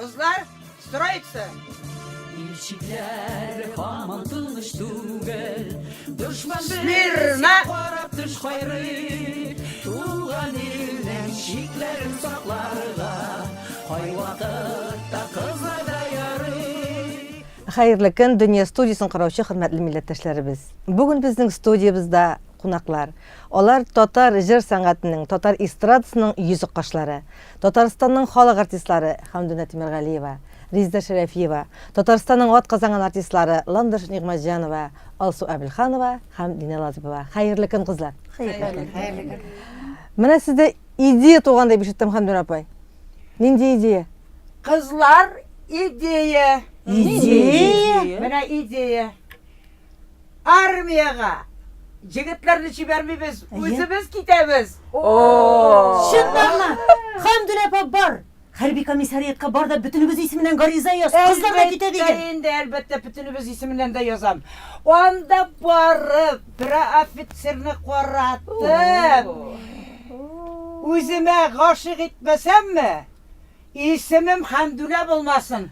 Кызлар, строится! Илчекләр һаман тыныч түгел, Дошман Смирно! карап төш кайрый. Туган илнең чикләрен сакларга Кайвакытта кызлар да ярый. Хәерле көн, Дөнья студиясен караучы хөрмәтле милләттәшләребез. Бүген безнең студиябездә кунаклар. Алар татар җыр сәнгатенең, татар эстрадасының йөзек кашлары. Татарстанның халык артистлары Хәмдүнә Тимергалиева, Резеда Шәрәфиева, Татарстанның атказанган артистлары Ландыш Нигъмәтҗанова, Алсу Әбелханова һәм Динә Латыпова. Хәерле көн, кызлар! Хәерле көн. Менә сездә идея туган дип ишеттем, Хәмдүнә апай. Нинди идея? Кызлар, идея! Идея? Менә идея. Армиягә җегетләрне җибәрмибез, үзебез китәбез. Чыннанмы? Хәмдүнә апа, бар! Хәрби комиссариатка бар да бөтенебез исеменнән гариза яз. Кызлар да китә диген. Әлбәттә инде, әлбәттә, бөтенебез исеменнән дә язам. Анда барып, бер офицерны каратып, үземә гашыйк итмәсәмме, исемем Хәмдүнә булмасын.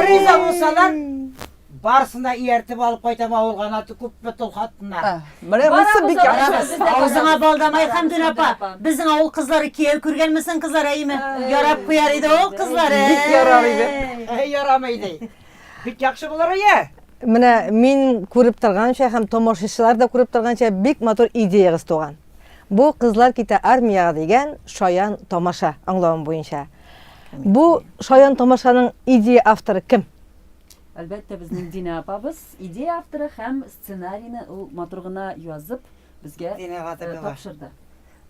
Риза булсалар, Барысын да ияртеп алып кайтам авылга, ана күпме тол хатыннар. Менә монысы бик яхшы. Авызыңа бал да май, Хәмдүн апа. Безнең авыл кызлары кияү күргәнме соң, кызлар, әйеме? Ярап куяр иде ул кызлар. Бик ярар иде. Ярамый ди. Бик яхшы булыр ие. Менә мин күреп торганча һәм тамашачылар да күреп торганча бик матур идеягыз туган. Бу Кызлар китә армиягә дигән шаян тамаша, аңлавым буенча. Бу шаян тамашаның идея авторы кем? Әлбәттә, безнең Динә апабыз идея авторы һәм сценарийны ул матур гына язып безгә Динә Гатыпова. тапшырды.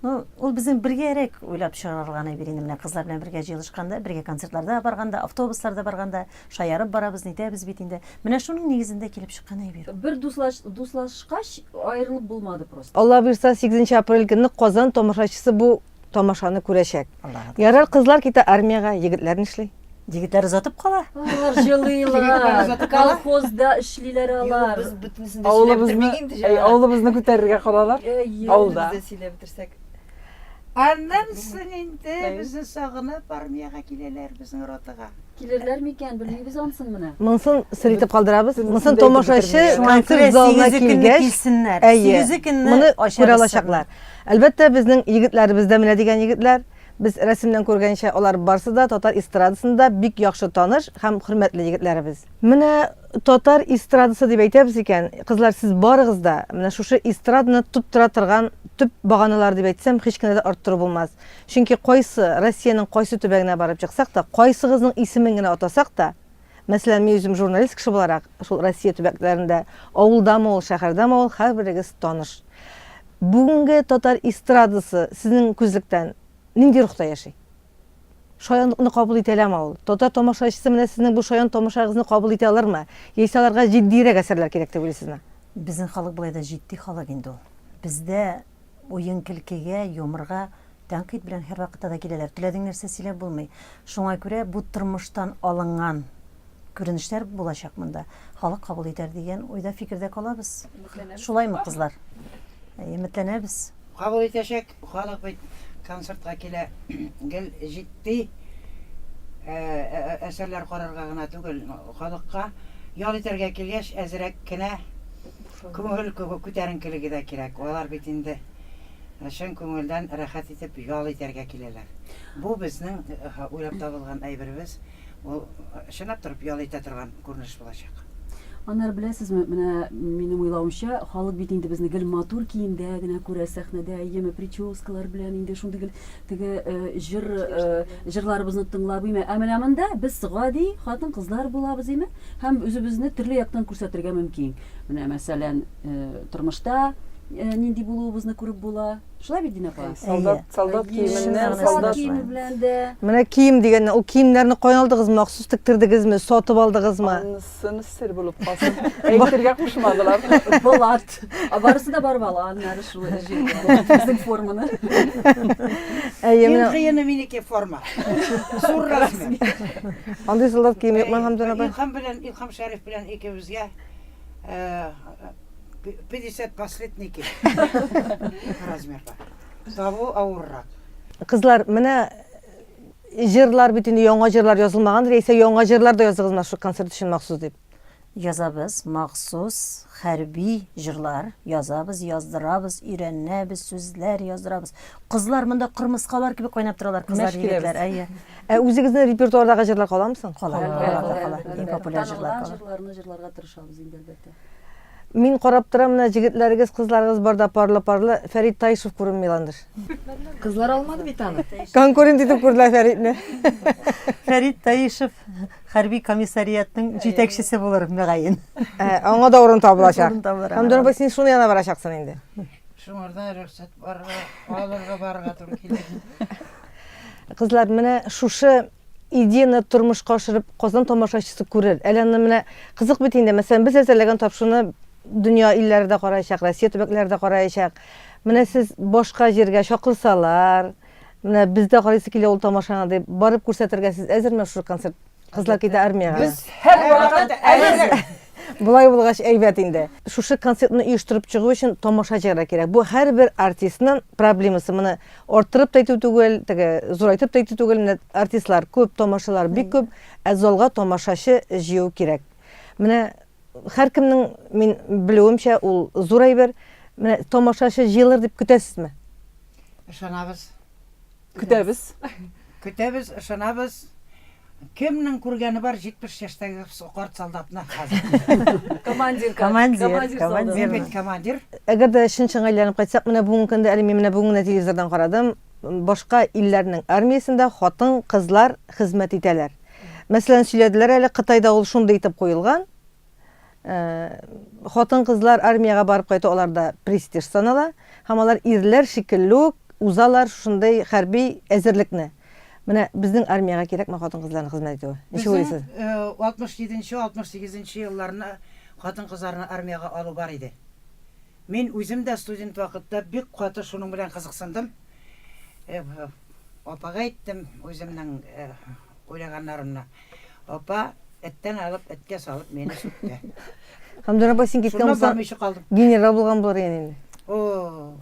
Ну, ул безнең бергәрәк уйлап чыгарылган әйбер инде. Менә кызлар белән бергә җыелышканда, бергә концертларда барганда, автобусларда барганда, шаярып барабыз, нитәбез бит инде. Менә шуның нигезендә килеп чыккан әйбер. Бер дуслаш, дуслашкач, аерылып булмады просто. Алла боерса, 8 апрель көнне Казан тамашачысы бу тамашаны күрәчәк. Аллага. Ярар, кызлар китә армиягә, егетләр нишли? Егетләр озатып кала. Алар Егетләр җылыйлар, озатып кала. колхозда эшлиләр алар. Без бөтенесен дә сөйләп Авылыбызны, бетермик инде, әй, җәмәгать. авылыбызны күтәрергә калалар. Әйе. Авылда. Без дә сөйләп бетерсәк. Аннан соң инде безне сагынып армиягә киләләр безнең ротага. Килерләр микән, белмибез ансын менә. Монысын сер итеп калдырабыз. Бөтенесен Монысын дә әйтеп тамашачы бетермик. Шуңа концерт күрә залына сигезе көнне килгәч, килсеннәр. әйе, Сигезе көнне моны ачабыз күрә алачаклар. Әлбәттә, безнең егетләребез дә менә дигән егетләр. Без рәсемнән күргәнчә, алар барсы да татар эстрадасында бик яхшы таныш һәм хөрмәтле егетләребез. Менә татар эстрадасы дип әйтәбез икән, кызлар, сез барыгыз да менә шушы эстраданы тоттыра торган төп баганалар дип әйтсәм, һич кенә дә арттыру булмас. Чөнки кайсы Россиянең кайсы төбәгенә барып чыксак та, кайсыгызның исемен генә атасак та, мәсәлән, мин үзем журналист кеше буларак, шул Россия төбәкләрендә, авылдамы ул, шәһәрдәме ул, һәрберегез таныш. Бүгенге татар эстрадасы сезнең күзлектән нинди рухта яши? Шаянлыкны кабул итә алама ул? Татар тамашачысы менә сезнең бу шаян тамашагызны кабул итә алырмы? Яисә аларга җитдиерәк әсәрләр кирәк дип уйлыйсызмы? Безнең халык болай да җитди халык инде ул. Бездә уен-көлкегә, юморга тәнкыйть белән һәрвакытта да киләләр. Теләдең нәрсә сөйләп булмый. Шуңа күрә бу тормыштан алынган күренешләр булачак монда. Халык кабул итәр дигән уйда, фикердә калабыз. Шулаймы, кызлар? Өметләнәбез. Кабул итәчәк, халык бит концертка килә гел җитди әсәрләр карарга гына түгел, халыкка ял итәргә килгәч, әзрәк кенә күңел күтәренкелеге дә кирәк. Алар бит инде чын күңелдән рәхәт итеп ял итәргә киләләр. Бу безнең уйлап табылган әйберебез. Ул чынлап торып ял итә торган күренеш булачак. Аннары беләсезме, менә минем уйлавымча, халык бит инде безне гел матур киемдә генә күрә сәхнәдә, яме прическалар белән инде шундый гел теге җыр җырларыбызны тыңлап, име. Ә менә монда без гади хатын-кызлар булабыз, име, һәм үзебезне төрле яктан күрсәтергә мөмкин. Менә мәсәлән, тормышта нинди булуыбызны күреп була. Шулай бит, Динә апа? Солдат, солдат киеменнән, солдат киеме белән дә. Менә кием дигәннән, ул киемнәрне каян алдыгыз? Махсус тектердегезме, сатып алдыгызмы? Анысын сер булып калсын. Әйтергә кушмадылар. Булат. А барысы да барып ала аннары шул җиргә. Безнең форманы. Әйе, Иң менә кыены минеке форма. Зур размер. андый солдат киеме юкмы, Хәмдүнә апа? Илһам белән, Илһам Шәриф белән икебезгә 50 последники размерда. Табу авыррак. Кызлар, менә җырлар бит инде яңа җырлар язылмагандыр, яисә яңа җырлар да яздыгызмы шул концерт өчен махсус дип? Язабыз, махсус хәрби җырлар язабыз, яздырабыз, өйрәнәбез, сүзләр яздырабыз. Кызлар монда кырмыскалар кебек кайнап торалар, кызлар, Мәш киләбез. егетләр, әйе. Ә үзегезнең репертуардагы җырлар каламы соң? Кала, кала, да кала. Иң популяр җырлар Танылган кала. җырларны җырларга тырышабыз инде, әлбәттә. Мин карап торам, менә җегетләрегез, кызларыгыз бар да парлы-парлы. Фәрит Таишев күренми, Ландыш. Кызлар алмады бит аны. Конкурент итеп күрделәр Фәритне. Фәрит Таишев хәрби комиссариатның җитәкчесе булыр, мөгаен. Ә, аңа да урын табылачак. Урын табылыр, Хәмдүнә апай, син шуның янына барачаксың инде. Шуңардан рөхсәт барырга, алырга барырга туры килде. Кызлар, менә шушы идеяны тормышка ашырып, Казан тамашачысы күрер. Әле аны менә кызык бит инде, мәсәлән, без әзерләгән тапшыруны дөнья илләре дә караячак, Россия төбәкләре дә караячак. Менә сез башка җиргә чакырсалар, менә без дә карыйсы килә ул тамашаны дип, барып күрсәтергә сез әзерме шушы концерт? Кызлар китә армиягә. Без һәрвакыт әзер. Болай булгач әйбәт инде. Шушы концертны оештырып чыгу өчен тамашачы да кирәк. Бу һәрбер артистның проблемасы. Моны арттырып та әйтү түгел, теге зурайтып та әйтү түгел. Менә артистлар күп, тамашалар бик күп, ә залга тамашачы җыю кирәк. Менә һәркемнең, мин белүемчә, ул зур әйбер. Менә тамашачы җыелыр дип көтәсезме? Ышанабыз. Көтәбез. Көтәбез, ышанабыз. Кемнең күргәне бар 70 яшьтәге карт солдатны хәзер? Командир. Командир, Командир. командир. Мин бит командир. Әгәр дә чын-чынга әйләнеп кайтсак, менә бүгенге көндә әле мин менә бүген генә телевизордан карадым, башка илләрнең армиясендә хатын-кызлар хезмәт итәләр. Мәсәлән, сөйләделәр әле, Кытайда ул шундый итеп куелган, Хатын-кызлар армиягә барып кайту аларда престиж санала һәм алар ирләр шикелле үк узалар шушындый хәрби әзерлекне. Менә безнең армиягә кирәкме хатын-кызларның хезмәт итүе? Ничек уйлыйсыз? Безнең 67 нче, 68 нче елларны хатын-кызларны армиягә алу бар иде. Мин үзем дә студент вакытта бик каты шуның белән кызыксындым. Апага әйттем үземнең уйлаганнарымны. Апа эттән алып, эткә салып мине сүкте. Хәмдүнә апа, син киткән Шуннан булсаң, бармыйча калдым. генерал булган булыр идең инде. О,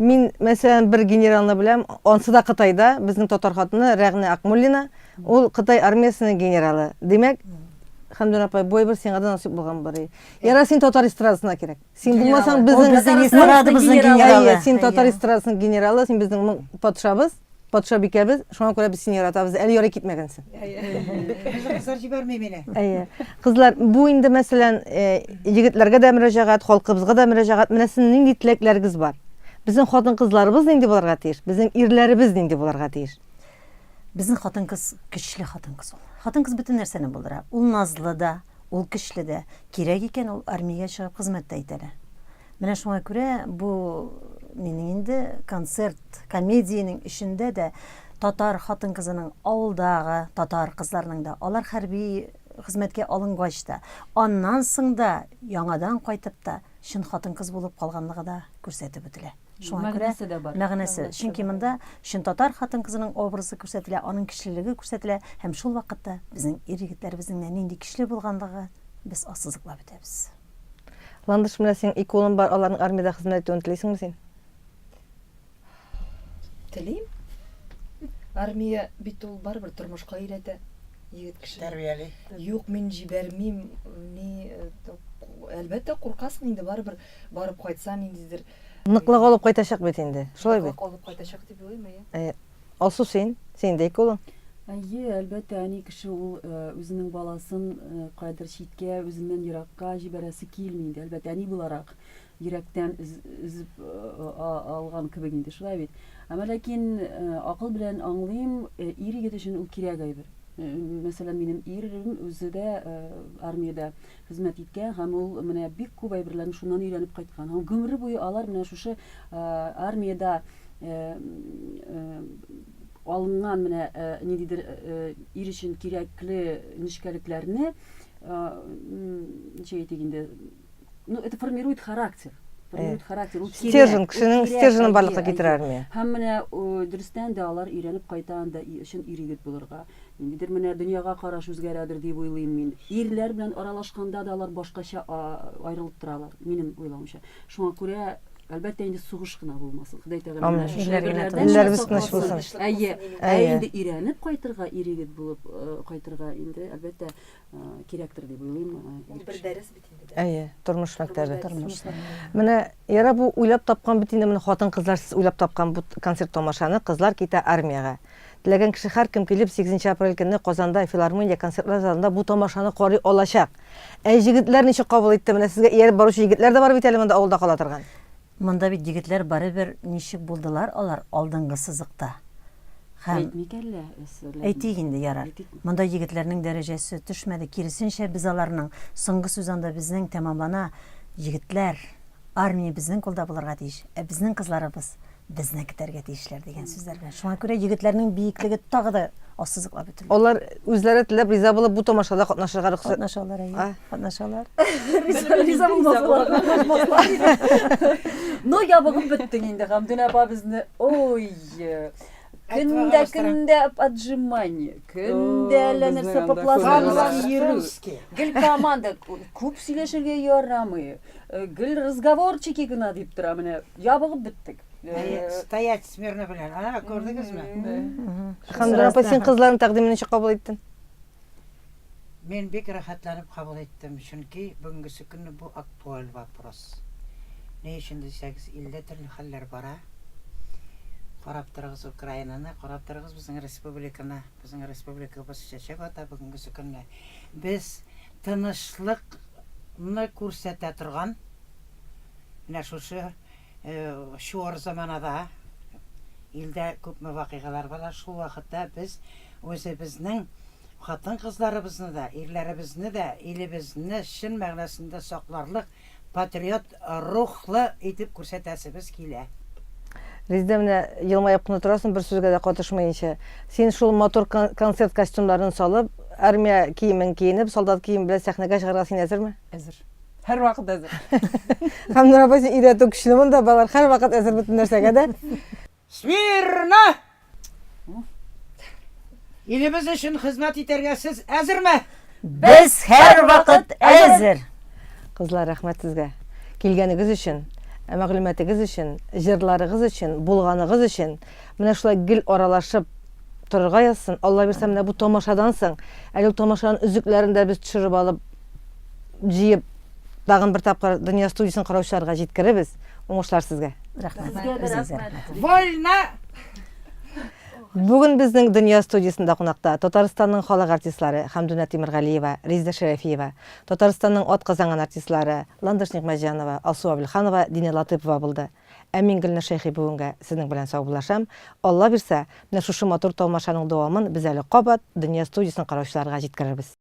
Мин, мәсәлән, бер генералны беләм, ансы да Кытайда, безнең татар хатыны Рәгънә Акмуллина, ул Кытай армиясенең генералы. Димәк, Хәмдүнә апай, бу әйбер сиңа да насыйп булган булыр иде. Ярар, син татар эстрадасына кирәк. Син булмасаң, безнең безнең эстрадабызның генералы. Әйе, син татар эстрадасының генералы, син безнең патшабыз, патшабикәбез. Шуңа күрә без сине яратабыз. Әле ярый китмәгәнсең. Безнең кызлар җибәрми мине. Әйе. Кызлар, бу инде мәсәлән, э, егетләргә дә мөрәҗәгать, халкыбызга да мөрәҗәгать. Менә сезнең нинди теләкләрегез бар? Безнең хатын-кызларыбыз нинди булырга тиеш? Безнең ирләребез нинди булырга тиеш? Безнең хатын-кыз көчле хатын-кыз ул. Хатын-кыз бөтен нәрсәне булдыра. Ул назлы да, ул көчле дә. Кирәк икән, ул армиягә чыгып хезмәт тә итә дә. Менә шуңа күрә бу нинең инде концерт, комедиянең эчендә дә татар хатын-кызының авылдагы татар кызларының да, алар хәрби хезмәткә алынгач та, аннан соң да яңадан кайтып та чын хатын-кыз булып калганлыгы да күрсәтеп үтелә. Шуңа күрә Мәгънәсе дә бар. Мәгънәсе. Чөнки монда чын татар хатын-кызының образы күрсәтелә, аның көчлелеге күрсәтелә һәм шул вакытта безнең ир-егетләребезнең дә нинди көчле булганлыгы без ассызыклап үтәбез. Ландыш, менә синең ике улың бар, аларның армиядә хезмәт итүен телисеңме син? Телим. Армия бит ул барыбер тормышка өйрәтә егет кешене. Тәрбияли. Юк, мин җибәрмим, ни, әлбәттә, куркасың инде, барыбер барып кайтса, ниндидер Ныклык алып кайтачак бит инде. Шулай бит? Ныклык алып кайтачак дип уйлыйм, әйе. Әйе. Алсу, син? Син дә ике улың? Әйе, әлбәттә, әни кеше ул үзенең баласын каядыр читкә, үзеннән еракка җибәрәсе килми инде. Әлбәттә, әни буларак йөрәктән өзеп алган кебек инде, шулай бит. Әмма ләкин акыл белән аңлыйм, ир-егет өчен ул кирәк әйбер. Мәсәлән, минем ирем үзе дә армиядә хезмәт иткән һәм ул менә бик күп әйберләрне шуннан өйрәнеп кайткан. Һәм гомере буе алар менә шушы армиядә алынган менә ниндидер ир өчен кирәкле нечкәлекләрне, ничек әйтик инде, ну, это формирует характер. Формирует характер. Ул кирәк, Стержень, ул кешенең кирәк, стерженен әйе, барлыкка әйе. китерә армия. Һәм менә дөрестән дә алар өйрәнеп кайта анда чын ир-егет булырга. Ниндидер менә дөньяга караш үзгәрәдер дип уйлыйм мин. Ирләр белән аралашканда да алар башкача аерылып торалар, минем уйлавымча. Шуңа күрә. Әлбәттә инде сугыш кына булмасын. Ходай Тәгалә Амин. менә шушы Илләр генә әйберләрдән тыныч генә Илләребез тыныч сакласын. булсын. Әйе. Ә Әйе. инде өйрәнеп кайтырга, ир-егет булып э, кайтырга инде, әлбәттә, э, кирәктер дип уйлыйм. э, Ул ир бер кеше. дәрес бит инде. Әйе, тормыш мәктәбе. Тормыш. Менә яра бу уйлап тапкан бит инде менә хатын-кызлар сез уйлап тапкан бу концерт тамашаны кызлар китә армиягә. Теләгән кеше һәркем килеп 8 нче апрель көнне Казанда филармония концертлар залында бу тамашаны карый алачак. Ә җегетләр ничек кабул итте? Менә сезгә ияреп баручы егетләр дә бар бит әле монда авылда кала торган. Монда бит егетләр барыбер ничек булдылар алар алдынгы сызыкта. Һәм Әйтмик әллә, серләрне? Әйтик инде, ярар. Әйтикме? Монда егетләрнең дәрәҗәсе төшмәде, киресенчә, без аларның, соңгы сүз анда безнең тәмамлана, егетләр, армия безнең кулда булырга тиеш, ә безнең кызларыбыз безне көтәргә тиешләр дигән сүзләр белән. Шуңа күрә егетләрнең биеклеге тагы да ассызыклап үтелде. Алар үзләре теләп риза булып бу тамашада катнашырга рөхсәт. Катнашалар, әйе. А? Катнашалар. Риза булмасалар, катнашмаслар. Ну, ябыгып беттең инде, Хәмдүнә апа безне. Ой, көндә көндә отжимание, көндә әллә нәрсә по плазмалар йөрү. Гел команда, күп сөйләшергә ярамый. Гел разговорчики гына дип тора менә. Ябыгып беттек. Әйе, стоять смирно белән. Ана, күрдегезме? Хәмдүнә апа, син кызларның тәкъдимен ничек кабул иттең? Мин бик рәхәтләнеп кабул иттем, чөнки бүгенгесе көнне бу актуаль вопрос. Ни өчен дисәгез, илдә төрле хәлләр бара. Карап торыгыз Украинаны, карап торыгыз безнең республиканы. Безнең республикабыз чәчәк ата бүгенгесе көнне. Без тынычлыкны күрсәтә торган менә шушы чуар заманада илдә күпме вакыйгалар бара, шул вакытта без үзебезнең хатын-кызларыбызны да, ирләребезне дә, илебезне чын мәгънәсендә сакларлык патриот рухлы итеп күрсәтәсебез килә. Резидә, менә елмаеп кына торасың, бер сүзгә дә катышмыенча. Син шул матур концерт костюмнарын салып, армия киемен киенеп, солдат киеме белән сәхнәгә чыгарга син әзерме? Әзер. Һәрвакыт әзер. Хәмдүнә апа, син өйрәтү көчле монда, балалар һәрвакыт әзер бөтен нәрсәгә дә. Смирно! Илебез өчен хезмәт итәргә сез әзерме? Без һәрвакыт әзер! Кызлар, рәхмәт сезгә. Килгәнегез өчен, мәгълүматыгыз өчен, җырларыгыз өчен, булганыгыз өчен. Менә шулай гел аралашып торырга язсын. Алла бирсә, менә бу тамашадан соң, әле ул тамашаның өзекләрен дә без төшереп алып, җыеп, тагын бер тапкыр Дөнья студиясен караучыларга җиткерербез. Уңышлар сезгә. Рәхмәт. Сезгә дә рәхмәт. Вольно! Бүген безнең Дөнья студиясендә кунакта Татарстанның халык артистлары Хәмдүнә Тимергалиева, Резидә Шәрәфиева, Татарстанның атказанган артистлары Ландыш Нигъмәтҗанова, Алсу Әбелханова, Динә Латыпова булды. Ә мин Гөлназ Шәйхи бүгенгә сезнең белән саубуллашам. Алла бирсә, менә шушы матур тамашаның дәвамын без әле кабат Дөнья студиясен караучыларга җиткерербез.